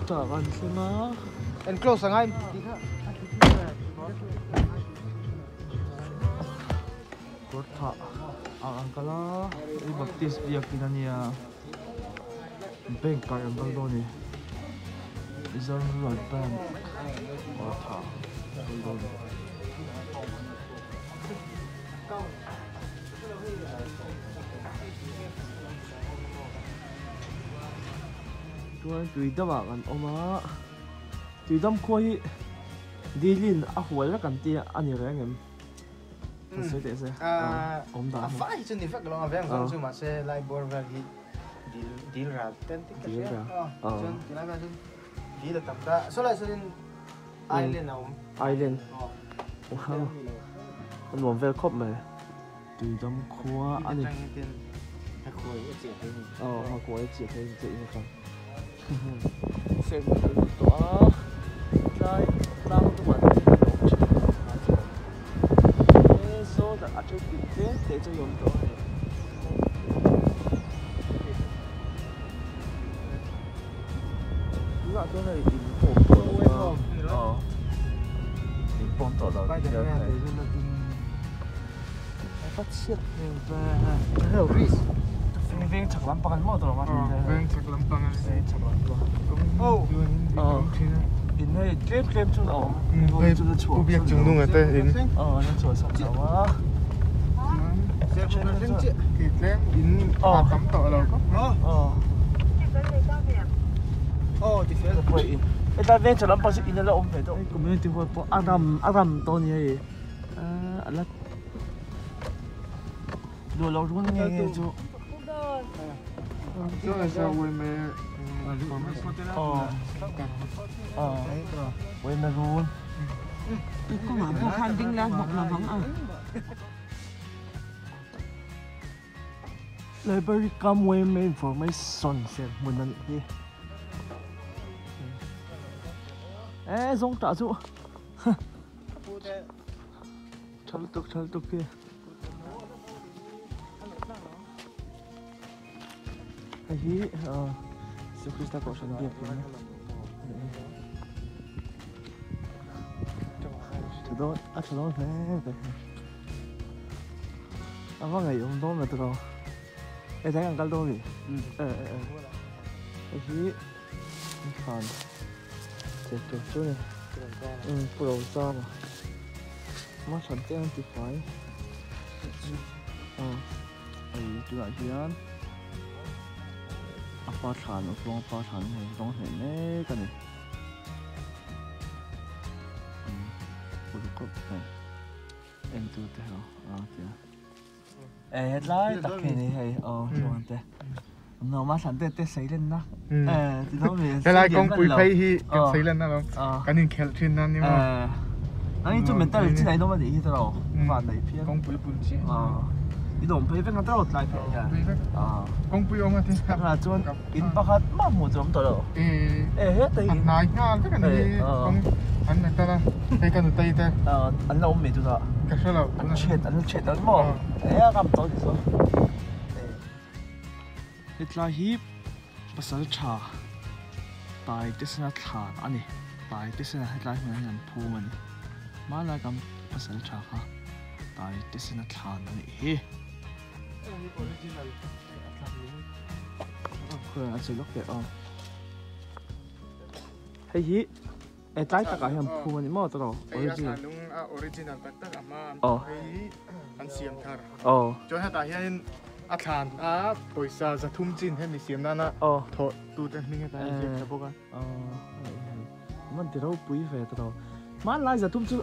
Tah kan thleng a. Enclose a ngai tih kha. Kawr thah ah an kal a, hei Baptist biakin a nia, bank ah an kal dawn a ni, Mizoram Rural Bank kawr thah an kal dawn a ni. Chuan Tuidam ah kan awm a, Tuidam khua hi Dilin a hual vek an tia a ni reng em? Ka sawi teh se awm dan A fai hi chu ni vek lo a veng zawng chu mahse lai bawr vel hi dil dil ral ten tik ka hria chuan tilai vel chuan dil a tam ta saw lai sawn in island a awm island a nuam vel khawp mai tuidam khua a ni aw hakuai a chiah thei a ni chiah in atang Sermon a lut tawh a, tlai tlang dumah te chuan an awm thin a chuan he saw dah a then in tlem te chu a awm tawh a ni. Tunah chuan hei in pawh awm tawh lo a, aw in pawh awm tawh lo tih hian hei. Veng chhak lampang an maw tawh a Veng chhak lampang an Veng chhak lampang In hei tlem tlem chu a awm Pu biak chung nung ate in Aw an chhuah sak lo a Khi tlem in a tam tawh lo khawp mai Aw ti fel Hetlai veng chhak lampang chu in a la awm ve deuh Community hall pawh a ram a ram tawh a ni hei a la Duh loh run nge nge chu. Uaime run. Kawngah pawh khan ding la hnawk lo vang a. Library kam uaime information ser hmun a nih hi. E zawng tah chu. Tha lutuk tha lutuk hi. Hei hi Jesu Krista kohhran biak in a tha dawn a tha dawn hle mai a va ngaihawm dawn ve tawh e tlai kan kal dawn a mi e e e hei hi thlan che tur chu a ni umm pu lo zam a ma than te an ti fai aw hei tunah hian a pa thlan a tluang pa thlan hei rawng hneh mek a ni umm uluk khawp mai en tu te ho a tia. E hetlai tak khi ni hei aw chuan te no ma thlan te te sei len na e ti lo mi helai kawngpui phei hi kan sei len na lo kan in khelh thin na ni maw ani chu mental chin ai nom ani hi taro van nei phian kawngpui pun chi i dawm phei vek na taro tlai phei hian kawngpui awm a ti na chuan in pakhat mah hmuh chu awm tawh lo e e he te hi hnai nghal vek ani kawng an metal a hei ka nutei te an la awm mai chu ta ka hre lo an chhet an chhet an maw e a kam tawh ni chu hetlai hi pasal tha tai te sena thlan ani tai te sena hetlai hmunah hian an phum ani hmanlai kam pasal tha kha tai te sena thlan anih hi. Hei hi e tlai takah hian phum a ni maw tawh original original tak tak a hma hei hi an siam thar chuan hetah hianin a thlan a pawisa zathum chin hemi siam nana thawh tute hming hetah hian ziak tha bawk a. Man ti ropui ve ta lo. Hmanlai zathum chu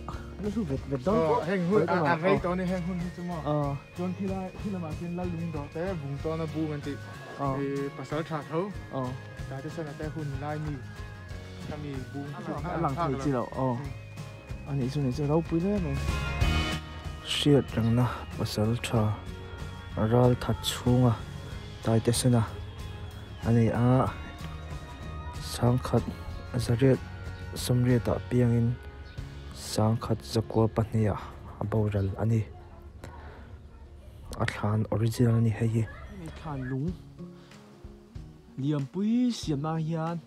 la hlu vet vet dawn khawp. Heng hun a rei tawh a ni heng hun hi chu maw. Chuan khilai khi lamah khian Lalung dawh te vung tawn a bung an tih pasal tha tho. Tlai te sana te hun lai mi khami bung chu a lang thei chi lo. A nih chu nih chu ropui hle mai. Hriat rengna pasal tha ral that chhunga taite sena a ni a. Sangkhat zariat sawmriatah piangin sangkhat zakua pahniha a boral a ni. A thlan original a ni hei hi. Hemi thlan lung lianpui siamna hian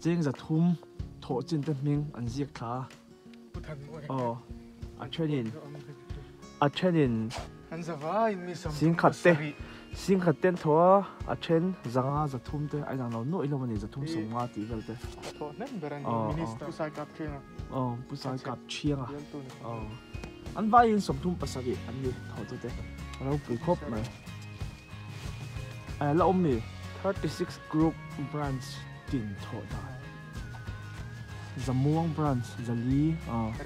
Cheng 300 thawh chin te hming an ziak thla a. Aw a thenin a thenin singkhat te singkhat ten thaw a a then zanga 300 te a inang lo nuaih hlawm a ni 350 tih vel te. Thawh hnem ber a ni Minister Pu Sai Kap Thianga. Aw Pu Sai Kap Thianga aw an vaiin 37 an ni thawh tu te a ropui khawp mai. La awm mi 36 group branch tin thawh dan Zamuang branch Zali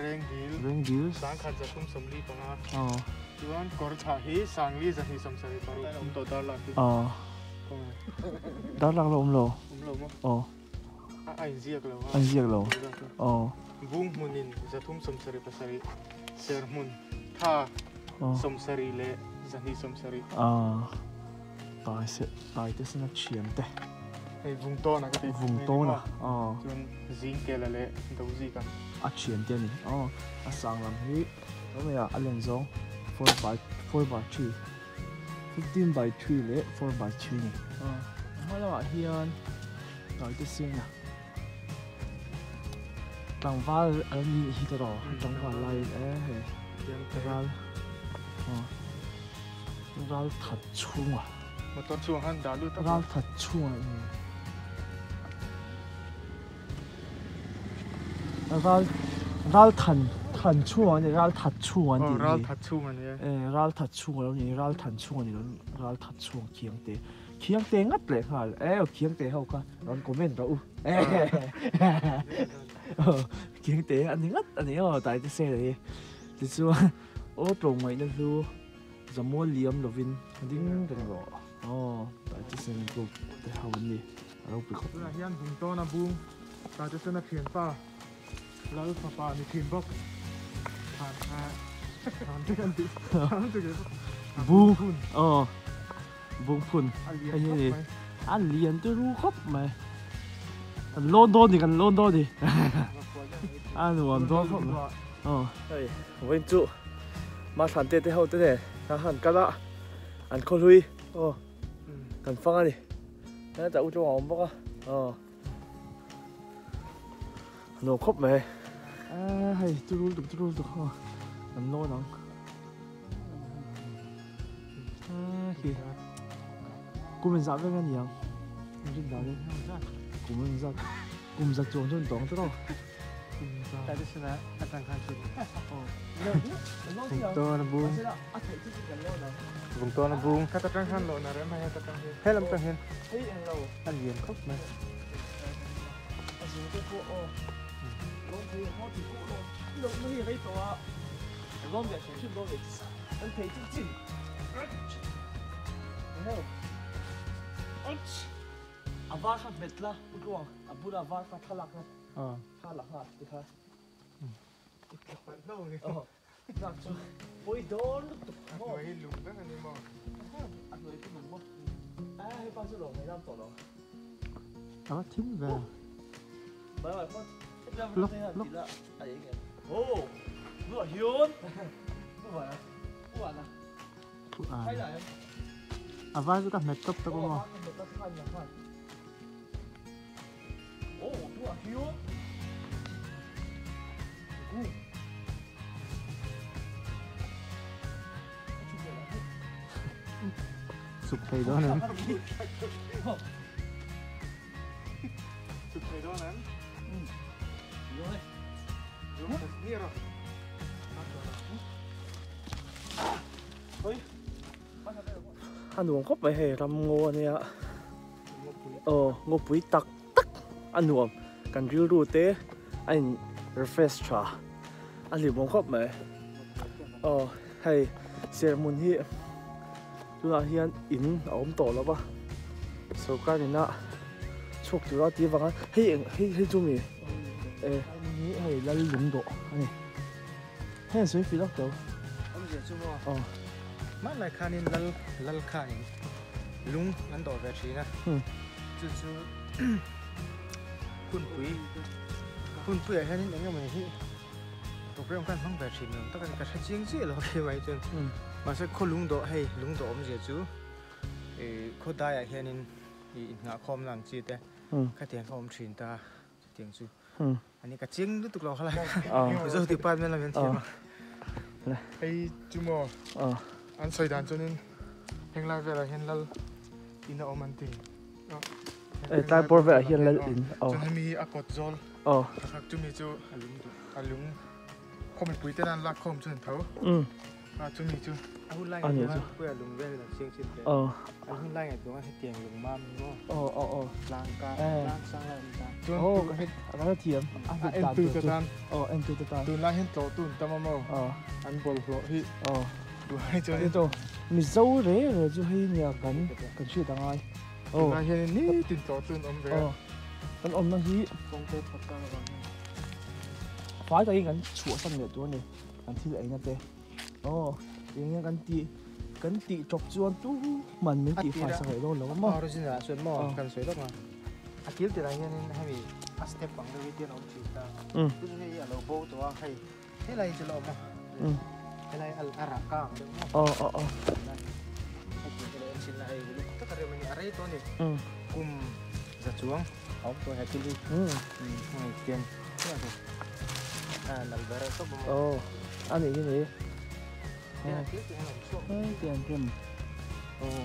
Rengdil Rengdil Sangkhat 345 chuan Kawrchhah hi Sangli 276 awm tawh Darlak hi Darlak la awm lo awm lo maw a inziak lo a inziak lo Bung hmunin 377 Serhmun tha 70 leh 270 tai se tai te sena thian te hei vungtawna ka ti vungtawna chuan zingkela leh dozika a thian te ani a sang lam hi tawmea a len zawng 4 by 4 by 3 15 by 3 leh 4 by 3 ni hma lamah hian tai te sena tlangval an ni hi ta ro tlangval lai e ral ral that chhunga motor chhung han dah lut ral that chhunga ral ral than than chhunga ni ral that chhunga ni ral that chhunga ni e ral that chhunga lo ni ral than chhunga ni ral that chhung khiang te khiang te ngat le ngal e khiang te ho kha ron comment ra u khiang te ani ngat ani o tai te se le ti chuan o tlawng mai na hlu zamual liam lovin ding reng ro tai te sen group te ho ni ro pi khop hian vungtawna bung ta te sen a thian pa lal fapa ni thin bawk than than te kan ti than te bung bung phun hei hi a lian te ru khawp mai kan lawn dawn ni kan lawn dawn ni a nuam dawn khawp mai hei vawiin chu ma thlan te te ho te nen kan han kal a an khaw hlui kan fang a ni heta u tlawng a awm bawk a nuam khawp mai hei turul tuk turul tuk kan lawn ang khi kumin zah vek ani ang rin dan in kumin zat kum zat chuang chuan tawng tawh ta te sena atang khan chu vungtawna bung vungtawna bung kha atang khan lo na rem hai atang hian helam tang hian hei eng lo a lian khawp mai a zung te pawh aw lawm thei mo ti ku lo lo mai rei tawh a lawm ve hrim hrim lawm ve an thei chin chin a var kha hmet la utluang a bula var kha thlalak na thlalak nga ti kha chu pui dawn lutuk hnuai lung vek ani maw a hnuai chu lung maw a hei pa chu lo ngai lam tawh lo a thim ve bai bai phot lok lok a eng em oh nu hian nu va nu va na a var chu ka hmet tawp tawp maw oh nu hian chuk thei dawn em chuk thei dawn em a nuam khawp mai hei ram ngaw ania ngawpui tak tak a nuam kan rilru te a in refresh tha a hlimawm khawp mai hei serhmun hi tunah hian in a awm tawh lova sorkar ina chhuak tura ti awanga hei hei hei chu mi hei lal lung dawh ani hei sawi fi lak tawh awmzia chu maw hmanlai khanin lal lal khanin lung an dawh ve thin a chu chu hunpui hunpui ah hianin eng emaw hi program khan hmang ve thin ang tak ani ka hre chiang chiah lo khi mai chuan mahse khaw lung dawh hei lung dawh awmzia chu khaw daiah hianin inngah khawm na ang chi te khatiang kha awm thin ta. Tiang chu ani ka chiang lutuk lo khalai Mizo department lam hian thiam a hei chu maw an sawi dan chuanin heng lai velah hian lal in a awm an ti tlai bawr velah hian lal in chuan hemi hi a kawt zawl tha chumi chu a lung khaw mipui ten an lak khawm chu an tho a chumi chu a hun lai ngaihtuah a puia lung vel an chiang chin hle an hun lai ngaihtuah a hetiang lung mam hi maw tlang kar tlang sang lai an ta chuan ka hre ka hre thiam a en tu te tan en tu te tan tunlai hian tlawh tu an tam a maw an bawlhhlawh hi tunlai chuan to Mizo re re chu hei nia kan kan hriat a ngai tunlai hian nitin tlawh tu an awm ve a kan awmna hi fai takin kan chhuahsan leh tur a ni kan thil eina te aw eng nge kan tih kan tih tawp chuan tu hman min tih fai sak leh dawn lo maw original ah chuan maw kan sawi lawk a a kil tirah hianin hemi a step ang deuh hi tian a awm thin ta chu chu hei a lo bo tawh a hei helai chu la awm a helai a rah kang deuh maw aw aw aw hetiang te lo en thin la hei uluk tak a rem a ni a rei tawh a ni kum za chuang a awm tawh he thil hi hei tian Aw a nih hi ni tiang rem aw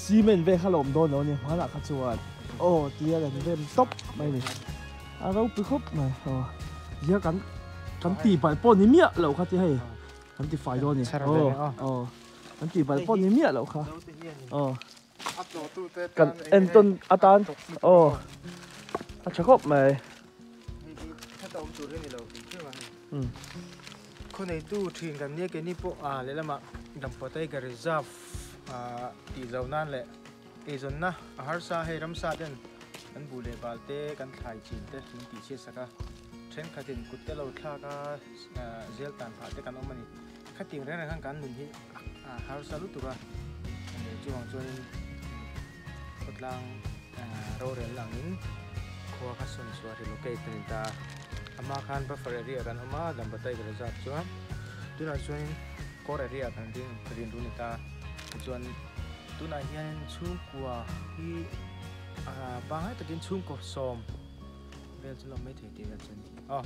cement vel kha la awm dawn lo a ni hmanah kha chuan aw tia kan rem tawp mai a ni a ropui khawp mai aw zia kan kan tih balh pawh ni miah loh kha ti hei kan ti fai dawn a ni aw aw kan tih balh pawh ni miah loh kha aw. Kan entawn atan aw a tha khawp mai. Khawneitu thin kan nia keini pawh a lehlamah Dampa Tiger Reserve tih zo nan leh eizawnna a harsa hei ramsa ten kan buh leh bal te kan thlai chin te min tih chhiat sak a thenkhatin kut te lo thlak a zel tan phah te kan awm a ni. Khatiang reng reng khan kan nun hi a harsa lutuk a, chuvang chuanin khawtlang rorel angin khua kha sawn chhuah relocate a ni ta a, ama khan buffer area kan awm a, Dampa Tiger Reserve chuan tunah chuanin core area kan ring rin ru ni ta a, tichuan tunah hianin chhungkua hi pangngai takin chhungkaw 10 vel chu la awm maithei tih vel chu a ni. Aw,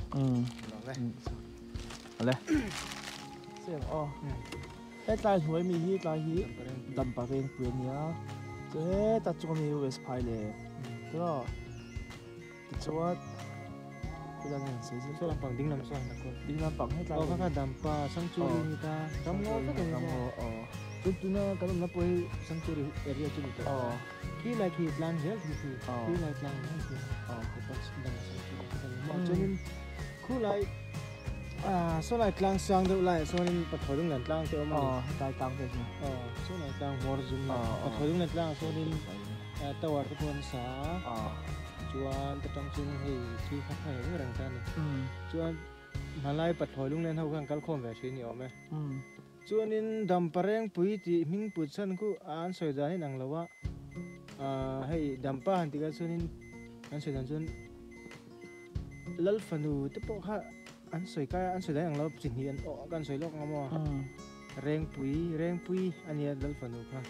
lawm e. Ale. Seng aw. He tlai hnuai mi hi tlai hi dampa reng pui ania. Chu heta chu mi West Phai le. Tro. Tichuan khulai nge han sawi zel. Saw lampang ding lam saw han kual. Ding lampang he tlai. Aw kha kha dampa sanctuary ni ta. Ramngaw vek ani. Ramngaw aw. Chu tuna kan awmna pawh hi sanctuary area chu ni tawh. Aw. Khi lai khi tlang zel khi khi. Khi lai tlang zel khi. Aw. Dampa sanctuary chu kan ni. Chuanin khulai Ah, saw lai tlang sang deuh laiah chuanin Pathawi lunglen tlang te a awm a ni. Aw, hetlai tlang te chu. Aw, saw lai tlang hmawr zum lai. Pathawi lunglen tlangah chuanin tower te pawh an sa a. Aw. Chuan ta tang chuanin hei thil kha kha reng reng ta a ni. Chuan hmanlai Pathawi lunglen ho khan kal khawm ve thin ni awm e. Chuanin Dampa Rengpui tih hming put chhan khu an sawi dan in ang lo a. Ah, hei Dampa han tih kha chuanin an sawi dan chuan Lal fanu te pawh kha an sawi kai a, an sawi dang ang lo chi hnih an awh kan sawi lawk ang maw? Rengpui, Rengpui a nia Lal fanu kha.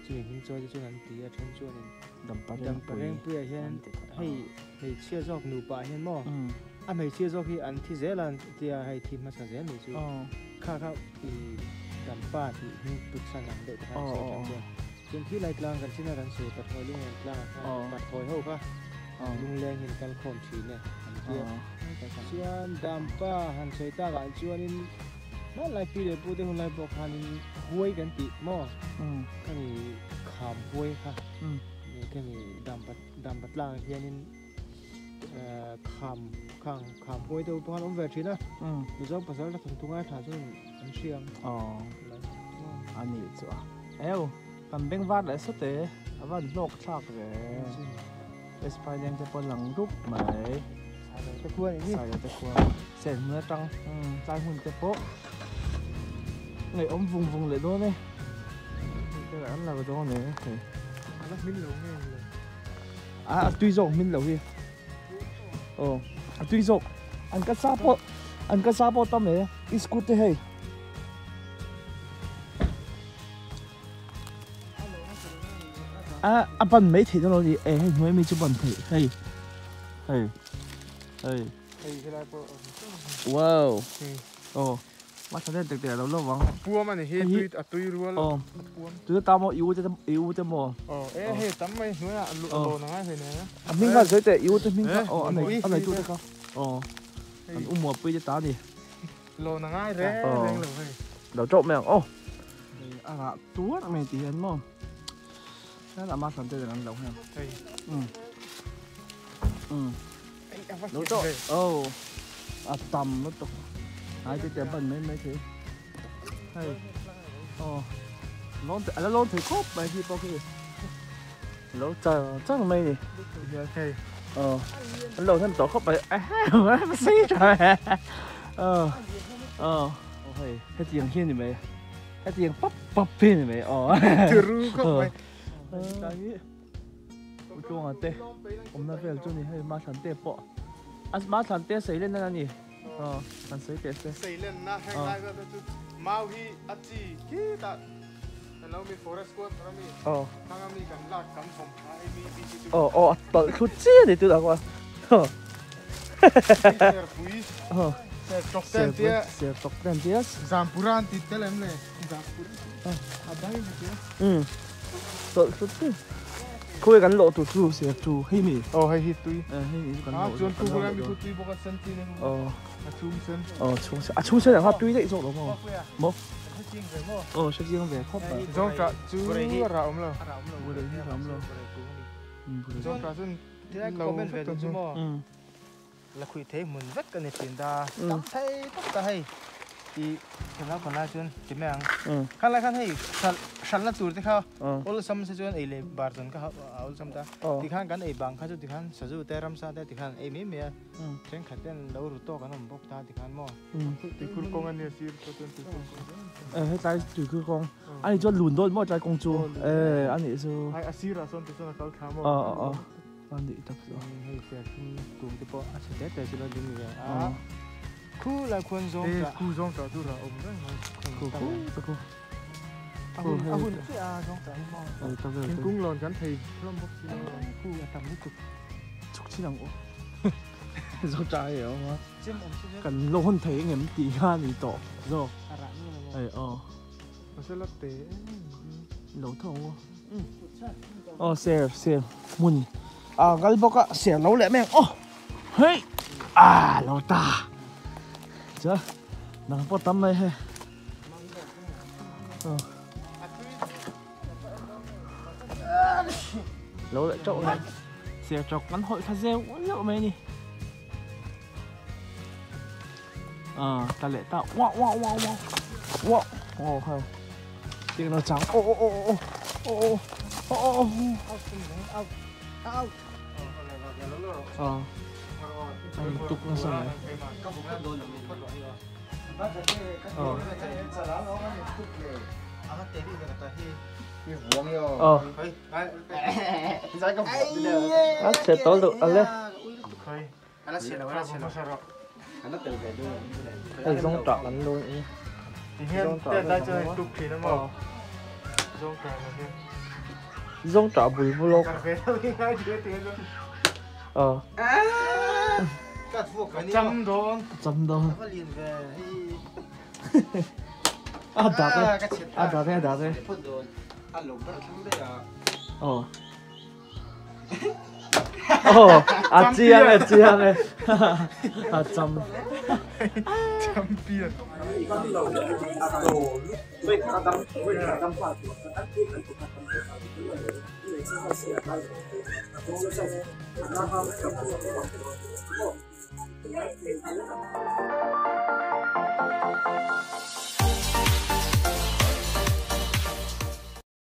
Chumi hming chawi te chuan an ti a, then chuanin Dampa Rengpui ah hian hei hmeichhia zawk nupa ah hian maw? A hmeichhia zawk hi an thi zel a an ti a, hei thi hmasa zel mai chu. Kha kha i Dampa tih hming put san ang deuh te kha an sawi then chuan. Chuan khi lai tlang kan china kan sawi Pathawi lungleng tlang ah khan Pathawi ho kha lungleng hi an kal khawm thin e an ti a. Chuan Dampa han sawi tak ah chuanin hmanlai pi leh pu te hunlai pawh khanin huai kan tih maw khami kham huai kha khami Dampa Dampa tlang ah hianin kham khang kham huai te pawh khan awm ve thin a. Mizo pasal tha thawnthu ngaithla chuan an hria ang. A nih chu a. Eo, kan beng var leh sawt e, a van hlawk thlak ve. West Phailen te pawh lang dup mai. Sailo te khua ni. Sailo te khua. Sen hmun atang tlai hmun te pawh ngaihawm vung vung leh dawn e. Te an la dawn e. A la hmin lo nge ni lo. A a tui zawk hmin lo hi. Aw, a tui zawk. An ka sa pawh an ka sa pawh tam e. I scooty hei. A a ban mai theih dawn lo ni e hei hnuai mi chu ban theih hei Hei. Hei. Wow. Oh. Ma thane tek te lo lo wang. Puam ani hi tui a tui rual. Oh. Tu ta mo iu te mo. Oh, e he tam mai hnuai a lu lo na ngai hei ne. A ming kha zoi te iu te ming kha. Oh, anei anei tu te kha. Oh. An umua pui te ta ni. Lo na ngai re reng lo hei. Lo chok meng. Oh. A ra tuat mai ti hian mo. Là ma thằng tê là ăn lẩu ha. Ừ. Ừ. Lẩu trộn. Oh. À tầm nó tục. Hai cái tiệm bẩn mấy mấy thế. Hay. Oh. Lon à lon thấy khóc mấy khi bao khi. Lẩu chờ chắc là mấy đi. Ờ. Lẩu thêm tổ khóc mấy. À, mà xí trời. Ờ. Ờ. Hey, hết tiền hiên thì mấy. Hết tiền bắp bắp hiên thì mấy. Ờ. Thử khóc mấy. Tại chuông à tê, hôm nay về chỗ này hay má thằng tê bỏ, à má thằng tê xây lên nè nè, thằng xây tê xây lên na hang lại cái chú mau hi ắt chi ki ta, nó mi forest squad nó mi, thằng mi cần lạc cắm phòng hay mi mi chi ờ tự chút chi thì tôi đã qua, chọc tên tia, chọc tên tia, Zampuran thì tên em này, Zampuran, à đây này ừ. Tự chút chi. Khôi gắn lộ tụt chú sẽ chú hay mì. Ờ hay hít tui. Ờ hay mì gắn lộ. À chuồn tu cái mi tui bốc cái sen tui này. Ờ. À chung sen. Ờ chung sen. À chung sen là hoa tui đấy rồi đúng không? Mô. Ờ sẽ riêng về khóc mà. Zong trả chú ra ông lo. Vừa đấy ra ông lo. Zong trả xin lâu về chú mò. Là khuy thế mình rất cần tiền ta. Tắm thấy tất cả hay. Thì cái đó còn là chuyện thì mẹ ăn. Khăn lại khăn hay sẵn là tuổi thì khao. Ôi xăm sẽ chuyện ấy là bar dân cái ôi xăm ta. Thì khăn cái ấy bằng khăn cho thì khăn sử dụng tay ram sa tay thì khăn ấy mấy mẹ. Trên khát tiền lâu rồi to cái nó bốc ta thì khăn mò. Thì cứ công anh xí cho tên thì công. Hết tay từ cứ công. Anh cho lùn đôi mỗi trái công chú. Ê anh ấy số. Ai xí ra xong thì xong là khao khá mò. Anh ấy tập rồi. Hay sẽ cùng cái bộ sẽ tết để cho nó đi người. Khu là quân zong cả. Khu zong cả tu là ông đấy. Khu khu khu. À hun chứ à zong cả mò. Kinh cung lòn gắn thầy lâm bốc xí. Khu là tầm nước cực. Chúc chi năng ô. Zong trái hiểu không? Cần lâu hơn thấy em tí ra thì tổ. Rồi. Ê ờ. Nó sẽ lắp tế. Lâu thâu. Ờ xe xe mun. À cái bốc á xe lâu lẹ mẹ. Ô. Hey. À lâu ta. Chưa, nắng bớt tắm này he. Lâu lại trộn này, xe chọc ngắn hội tha rêu uống rượu mày nhỉ? Ta lại tạo, wow wow wow wow, wow, wow không, tiếng nó trắng, ô ô ô ô ô ô ô, anh tục nó sao này? Ờ. Ờ. À, sẽ tối được à lên. Đây giống trọ lắm luôn. Giống trọ bùi bù lô. Ờ. Chăm đón. Chăm đón. À đạp đấy. À đạp đấy, đạp đấy. Ờ. Ờ, à chiang này, chiang này. À chăm. Chăm pian. Thank you.